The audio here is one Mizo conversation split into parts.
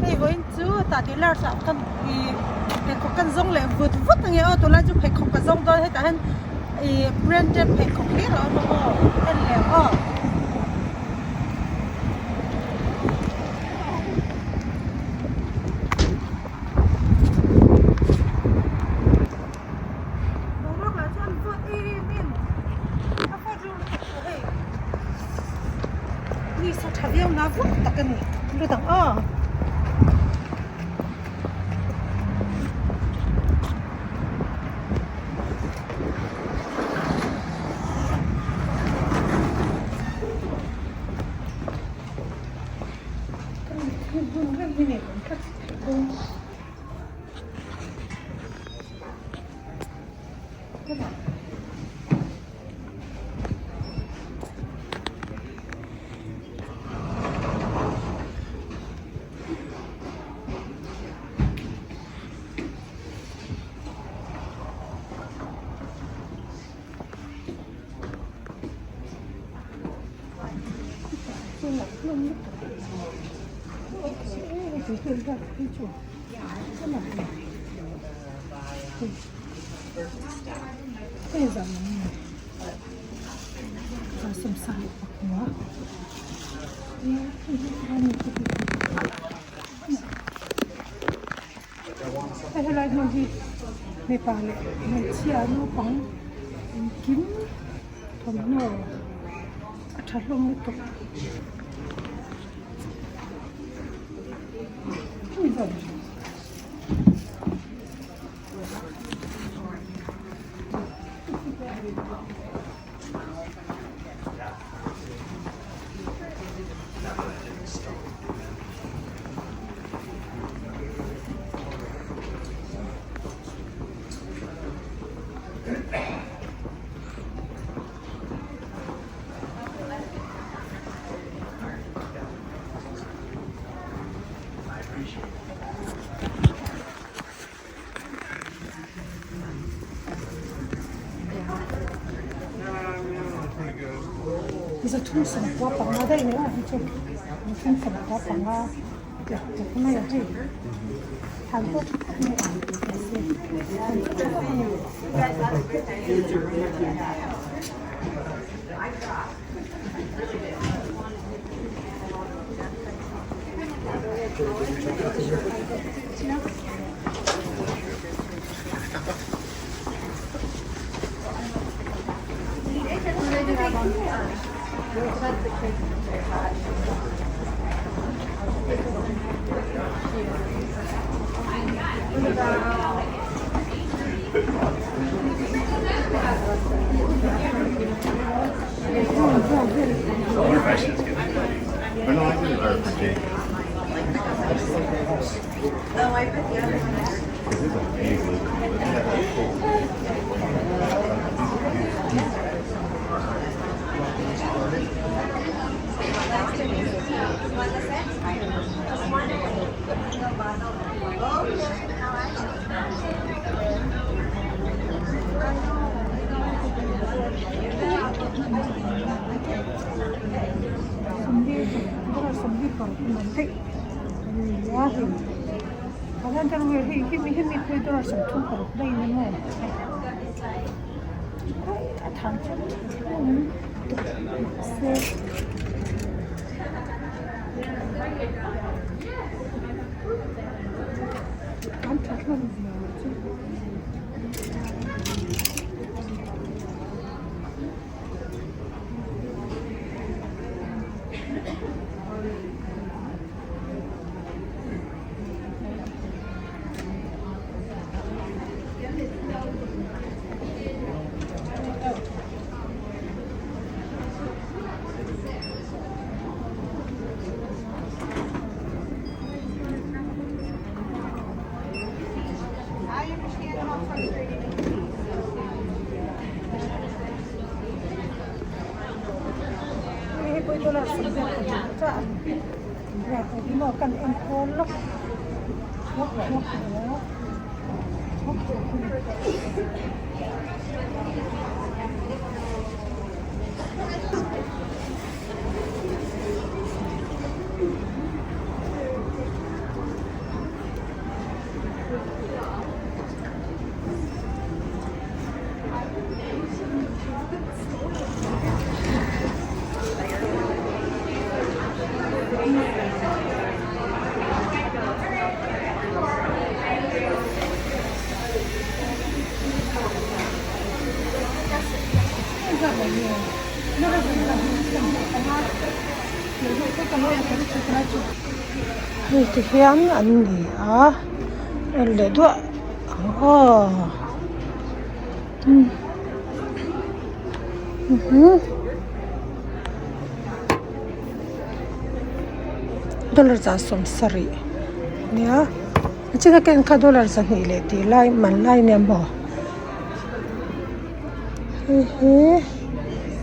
Hei vawiin chu tah tih large ah kan ih pheikhawk kan zawng leh vut vut ange aw tunlai chu pheikhawk ka zawng dawn hetah hian ih branded pheikhawk hlir a awm a maw en leh ang aw. Boruak lah chuan vawt em em a vawt reuh lutuk tawh hei ni sa tha viau na vawt tak a ni lut ang aw. Hei helai hmun hi mipa leh hmeichhia naupang engkim thawmhnaw a tha hlawm lutuk. 315 daih mai a hi chu 315 tlak tlak mai a hei than pawh tha khawp mai a than pawh tha khawp mai. Hei ti hian an ni a en leh duah ang aw dollar 70 nia nichina ka en kha dollar 200 leh tih lai man lai nia maw hei hi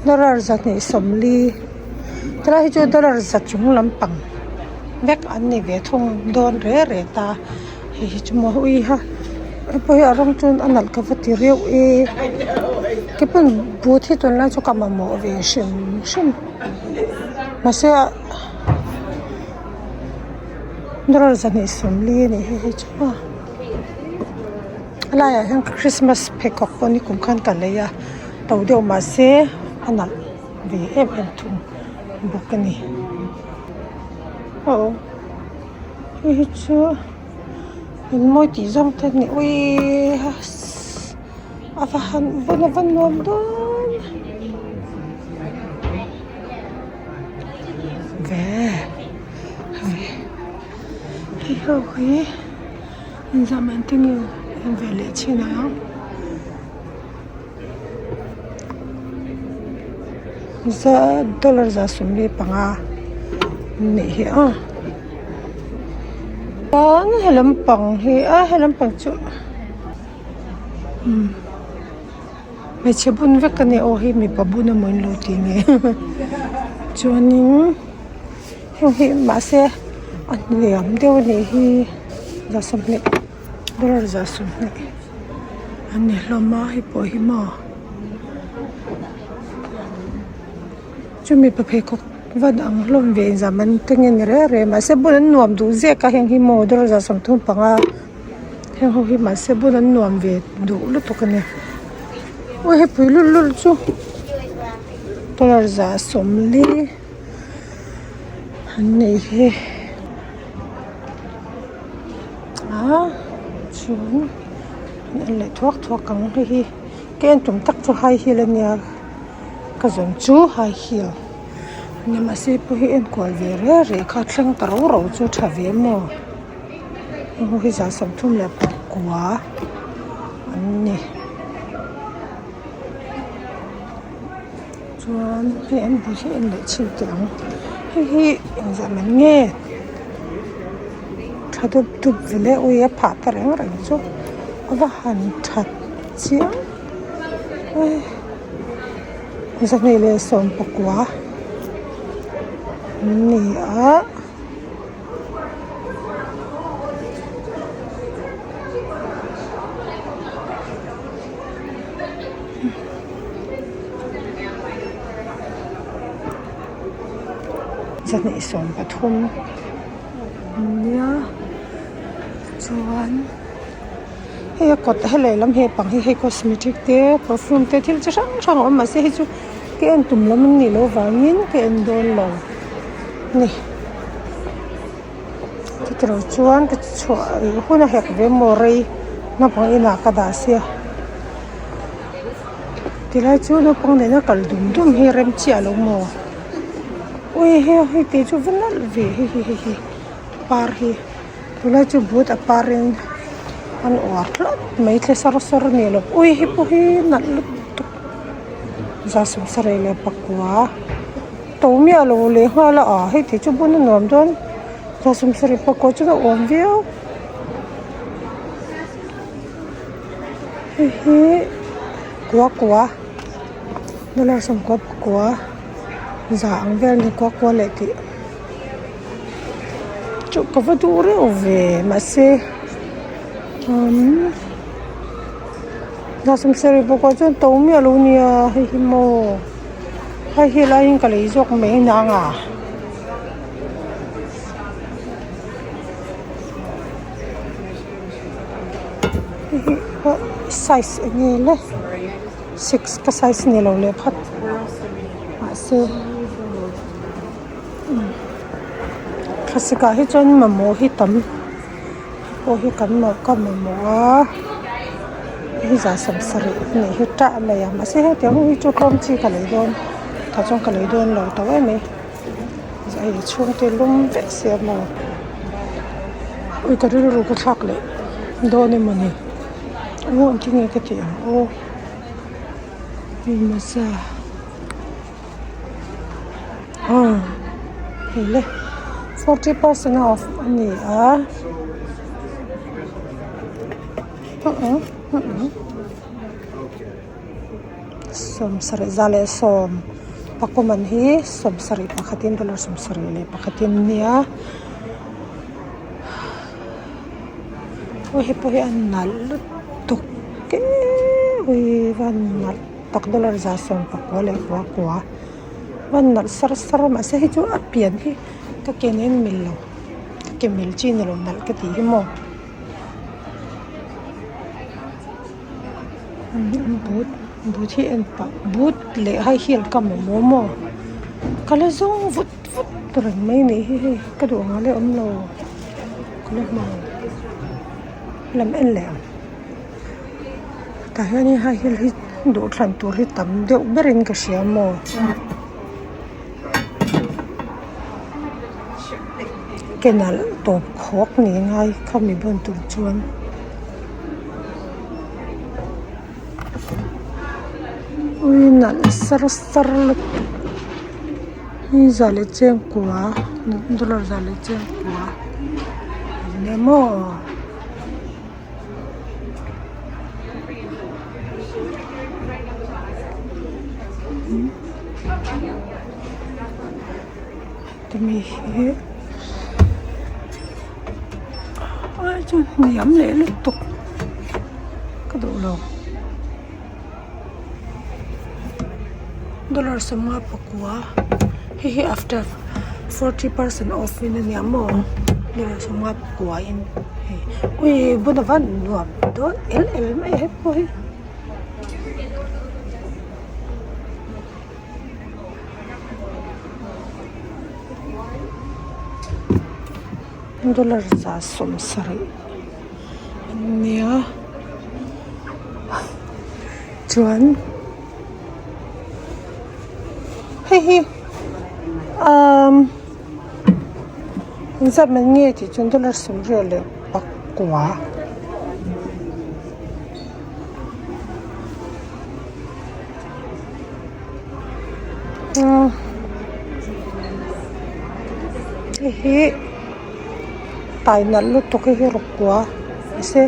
dollar 240 tilai hi chu dollar za chung lampang vek an ni ve thung dawn re re ta hei hi chu maw ui ha hei pawh hi a rawng chuan a nalh ka va ti reuh e keipawh but hi tunlai chu ka mamawh ve hrim hrim mahse ah dollar 240 a nih hi hei chu maw a laiah hian christmas pheikhawk pawh nikum khan ka lei a to deuh mahse a nalh ve em em thung bawk a ni aw hei hi chu in mawi tih zawng te ani uiii a va han vawn a va nuam dawn ve hei hei ho hi inzam an ti nge en ve leh chin ang. Za dollar 75 anih hi a chuan he lampang hi a he lampang chu umm hmeichhe bun vek a ni aw hei mipa bun emaw an lo ti nge chuanin heng hi mahse a hniam deuh a nih hi 20. Dollar 20 an ni hlawm a hei pawh hi maw chumi pa pheikhawk van ang hlawm ve inzam an te nge ni reng reng mahse bun an nuam duh zek a heng hi maw dollar 35 heng ho hi mahse bun an nuam ve duh lutuk a ni aw hei pui lul lul chu dollar 40 an nei hi. A chuan an en leh thuak thuak ang hei hi ka en tum tak chu high heel ania ka zawn chu high heel nia mahse pawh hi enkual ve reng reng kha thleng ta rau rau chu tha ve maw heng hi 39 an ni chuan hei an bul hi en leh chhin teh ang hei hi engzah man nge. Tha dup dup ve le ui a phah ta reng reng chu a va han that chiang e 219 an ni a. 230 ania chuan hei a kawt helai lam he pang hi hei cosmetic te perfume te thil chi hrang hrang a awm mahse hei chu ka en tum lam an nih loh vangin ka en dawn lo a ni chutilo chuan ka chhuah hun a hek ve maw rei naupang inah ka dah sia tilai chu naupang nena kal dum dum hi rem chiah lo maw. Ui hei hei tih chu va nalh ve hei hi hei hi par hi tunlai chu but a par in an uar tlat mai thle sar sar a ni lo ui hei pawh hi nalh lutuk 79 to miah lo leh nghal a ah hei tih chu bun a nuam dawn 79 chuan a awm viau hei hi kua kua dollar 99. Za ang vel ni kuak kual leh tih chu ka va duh reuh ve mahse umm 79 ah chuan to miah lo nia hei hi maw hei hi laiin ka lei zawk mai nang a hei hi size eng nge le. Six ka size ni lo leh phawt mahse thlasik ah hi chuan mamawh hi tam pawh hi kan mawh ka mamawh a hei 70 a nih hi tah mai a mahse hetiang ho hi chu tlawm chi ka lei dawn tah chuan ka lei dawn lo tawh em mai hei chhungte lum vek sia maw. Ui ka rilru ka thlak leh dawn emaw ni aw engtin nge ka tih ang aw hei mawza aw hei le 40 percent off a ni a Sawmsarih za leh sawm pakawman hi sawmsarih pakhatin dollar sawmsarih leh pakhatin a nia aw hei pawh hi a nalh lutuk eww van nalh tak dollar za sawm pakua leh kua kua van nalh sar sar a mahse hei chu a pian hi ka ke nen mil lo ka ke mil chi ni lo nalh ka tih hi maw. Boot boot hi en pah boot leh high heel ka mamawh maw ka la zawng vut vut reng mai a nih hi hei ka duh ang a la awm lo ka la hmu ang lam en leh ang tah hianin high heel hi duh thlan tur hi tam deuh berin ka hria maw. Ke nalh tawp khawk ni ngai khami bun tur chuan ui nalh sar sar lutuk hi za leh cheng kua dollar za leh cheng kua nia maw. Tumi hi ai chu hniam leh lutuk ka duh lo dollar sawmnga pakua hei hi after 40 percent off in ania maw dollar sawmnga pakua in hei ui bun a van nuam dawn el el mai a hepawh hi. Dollar za sawm sarih ania chuan hei hi umm engzat man nge tih chuan dollar sawmriat leh pakua. Hei hi tai nalh lutuk hei hi rukua mahse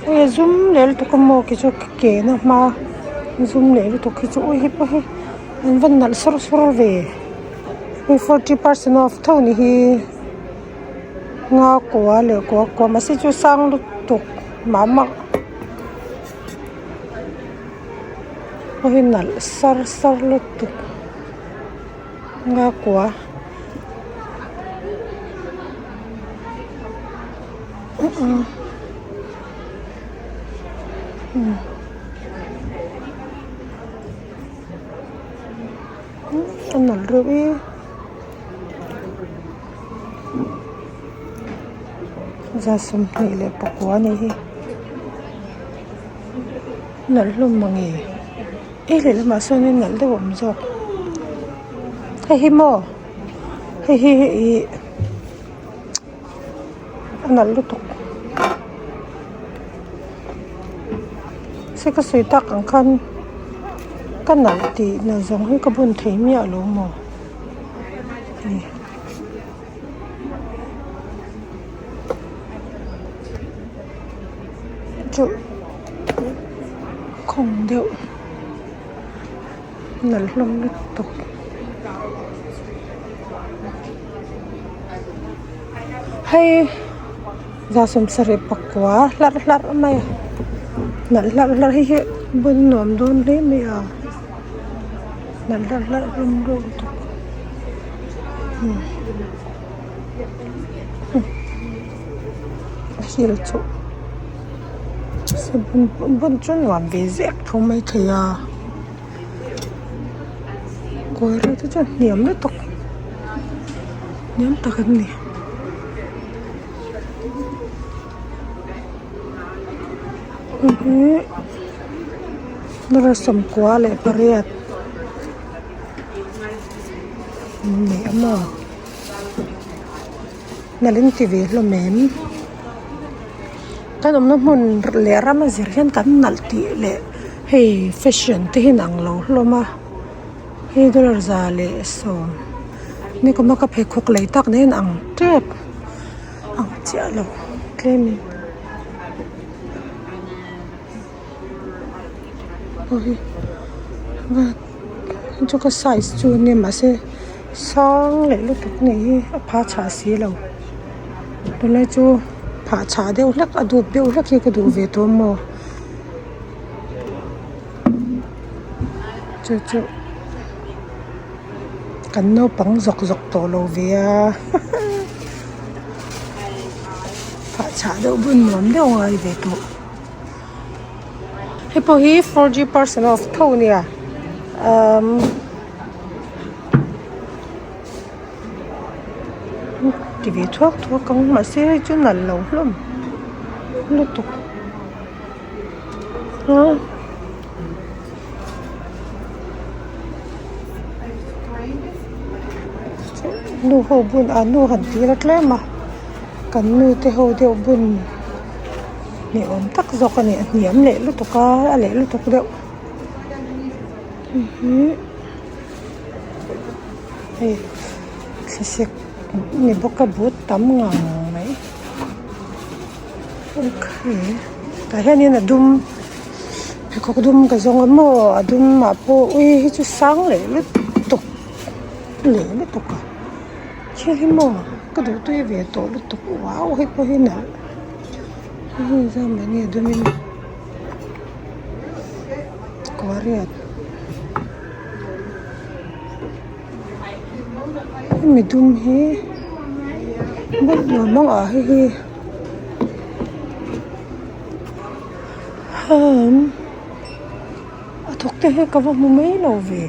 hei a zum leh lutuk a maw keichu ka ke na hma zum leh lutuk hi chu ui hei pawh hi an va nalh sawr sawr ve hei 40 percent off tho ni hi nga kua leh kua kua mahse chu sang lutuk mah mah. Hei hi nalh sar sar lutuk nga kua a nalh reuh e za sawmhnih leh pakua a nih hi. Nalh hlawm mange e lehlamah sawnin nalh deuh a awm zawk hei hi maw hei hi ih a nalh lutuk se ka sawi tak ang khan ka nalh tih na zawng hi ka bun thei miah lo maw hei. Chu khawng deuh nalh hlawm lutuk hei za sawmsarih pakua hlarh hlarh mai a nalh hlarh hlarh hei hi bun nuam dawn hle mai a nalh hlarh hlarh hlawm lutuk. A hil chu bun chu nuam ve zek tho maithei a kawi reuh te chuan hniam lutuk hniam tak an ni. Dollar sawmkua leh pariat an ni a maw. Nalh in ti ve hlawm em? Kan awmna hmun leh ram a zir hian kan nalh tih leh hei fashion te hi inang lo hlawm a hei dollar 110 nikuma ka pheikhawk lei tak nen ang tep ang chiah lo tlem in aw hi chu ka size chu nia mahse sang leh lutuk a nih hi a pha chhah si lo tunlai chu phah chhah deuh hlek a dup deuh hlek hi ka duh ve tawh maw chu chu kan naupang zawk zawk tawh lo ve a phah chhah deuh bun nuam deuh a ngai ve tawh. Hei pawh hi 4G person off tho a nia umm ti ve thuak thuak ang mahse hei chu nalh lo hlawm lutuk a. Nu ho bun ah nu han tih ila tlem a kan nu te ho deuh bun. Ni awm tak zawk a ni a hniam leh lutuk a a leh lutuk deuh hei hi hei thlasik ni bawk a but tam ngang mai okay tah hianin a dum pheikhawk dum ka zawng a maw a dum ah pawh ui hi chu sang leh lutuk leh lutuk a thil hi maw ka duh tui ve tawh lutuk wow hei pawh hi nalh. Hei zam ang nge dumin kawriat hemi dum hi bawlh nuam ang ah hei hi hmm a thawk te hi ka va hmu mai lo ve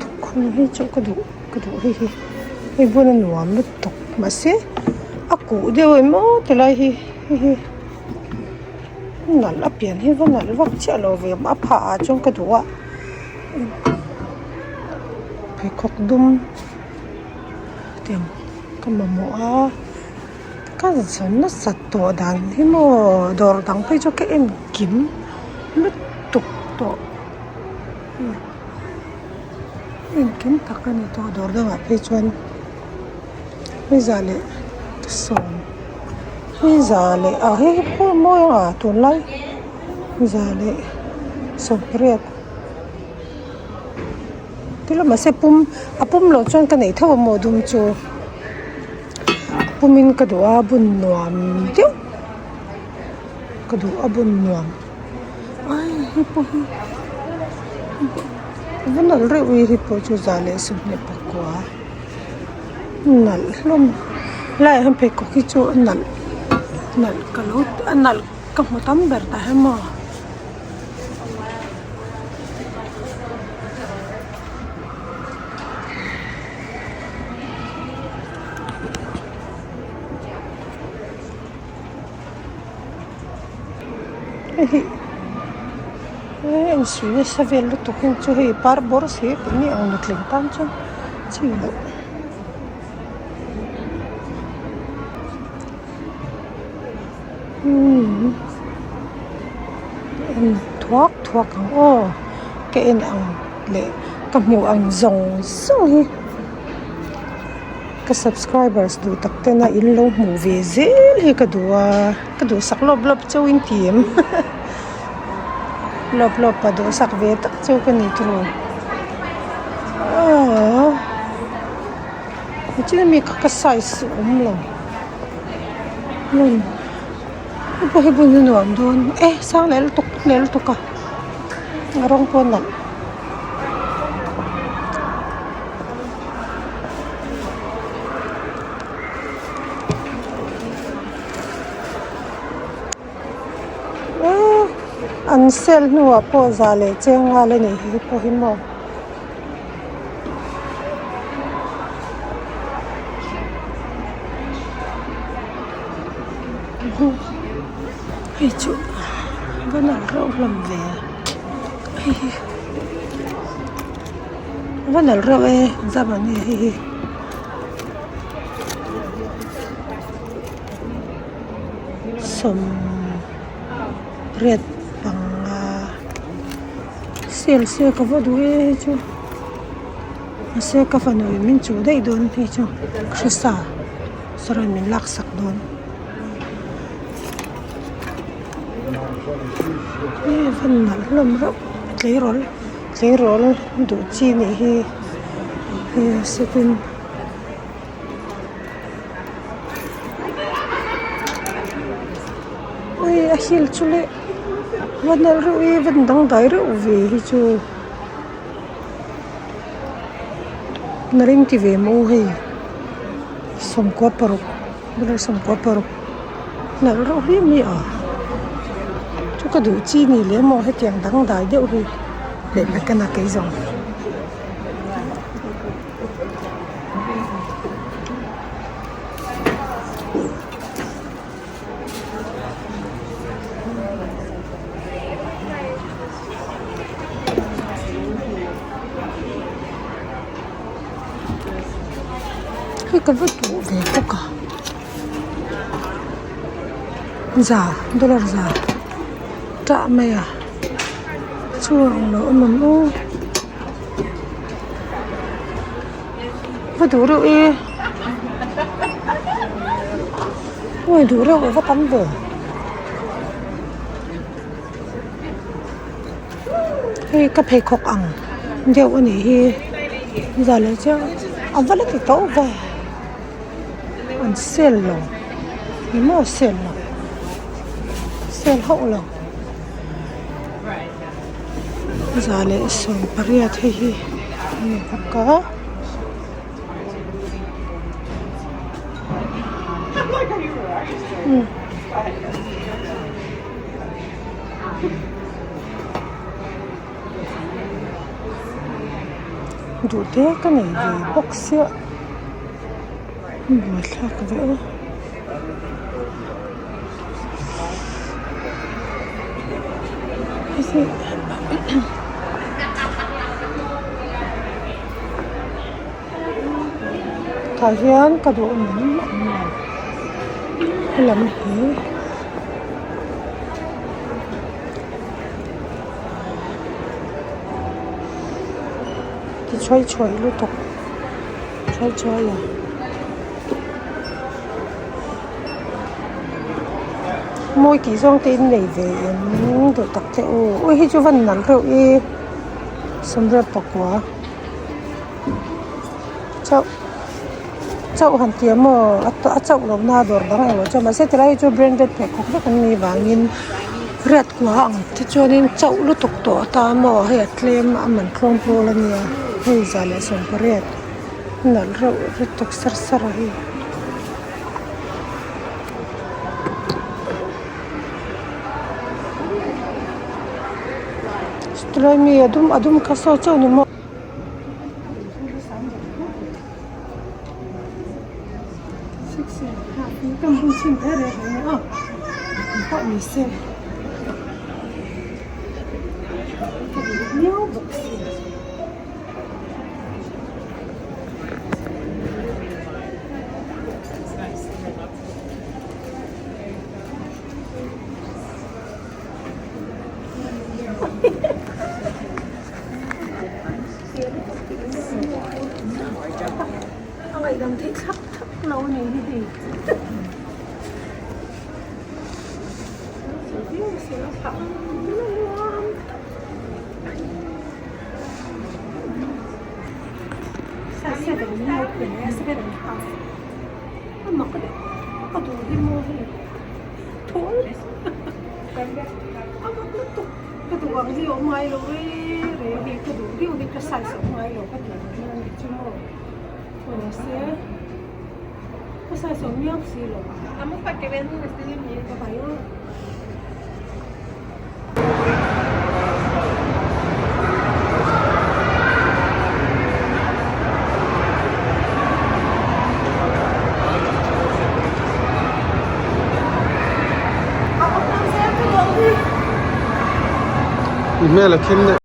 thawk hi chu ka duh. Ka duh hei hi hei bun a nuam lutuk mahse a kuh deuh emaw ti lai hi hei hi nalh a pian hi va nalh vak chiah lo ve a phah ah chuan ka duh a pheikhawk dum tiang ka mamawh a ka zawn nasat tawh dan hi maw dawr dang phei chu ka en kim lutuk tawh. Engkim tak a ni tawh dawr dangah phei chuan hei 110 hei za leh ah hei hi pawh a mawi ang a tunlai 118 ti lo mahse pum a pum loh chuan ka neih tho a maw dum chu a pumin ka duh a bun nuam deuh ka duh a bun nuam. Ai hei pawh hi va nalh reuh hi hei pawh chu 129 nalh hlawm helaiah hian pheikhawk hi chu a nalh nalh ka lo a nalh ka hmu tam ber tah hian maw. Hei hi insuih nasa vel lutuk hi chu hei par bawr si tih ni ang nutling tan chuan chi loh. Umm en thuak thuak ang aw ka en ang leh ka hmuh ang zawng zawng hi. Ka subscribers duh tak tena in lo hmuh ve zel hi ka duh a ka duhsak lawp lawp chauh in ti em lawp lawp a duhsak ve tak chauh ka ni tawh aaa nichin ami kha ka size a awm lo hmun hei pawh hi bun hi nuam dawn e sang leh lutuk leh lutuk a a rawng pawh a nalh. An sale hnuah pawh za leh cheng ngal a nih hi pawh hi maw. Hei chu va nalh reuh hlawm ve hei hi. Va nalh reuh e zam an ni hei hi. Sawmriat panga sale se ka va duh e hei chu mahse ka fanu in min chuh daih dawn hei chu ka hre sa saruai min lak sak dawn he a van nalh hlawm reuh tleirawl tleirawl duh chi nih hi hei a set in. Ui a heel chu leh va nalh reuh i va dangdai reuh ve hi chu nalh in ti ve maw hei sawmkua paruk dollar 16 nalh reuh hle mai a chu ka duh chi ni lem maw hetiang dangdai deuh hi leh mechanic kei zawng. Hei ka va duh ve bawk a za dollar za tah mai a chhungah englo awm ang aw. Va duh reuh e awi duh reuh a va tam ve hei ka pheikhawk ang deuh a nih hi zah leh chiang a va la ti tawh ve an sale lo ni maw sale lo sale hauh lo. 118 hei hi a ni bawk a. Duh te ka nei ve bawk sia buaithlak ve aw. Tah hian ka duh awm awm lo helam hi ti chhuai chhuai lutuk chhuai chhuai a. Mawi tih zawng te in nei ve em duh tak che u ui hi chu van nalh reuh i sawmriat pakua chauh chauh han ti ang maw a chauh loh na dawr dang englo chuan mahse tilai hi chu branded pheikhawk vek an nih vangin riat kua ang te chuanin chauh lutuk tawh ata maw hei a tlem a man tlawm pawl a nia hei 118. Nalh reuh lutuk sar sar a hei. Chulai mi a dum a dum kha saw chauh ni maw. A ngaihdam theih thlap thlap lo a ni hi hei. Ka duh ang hi a awm ngai lo re re hi ka duh deuh hi ka size a awm ngai lo ka tih ang hian a nih chu maw mahse ka size a awm miau si lo. I hmel a thim deuh.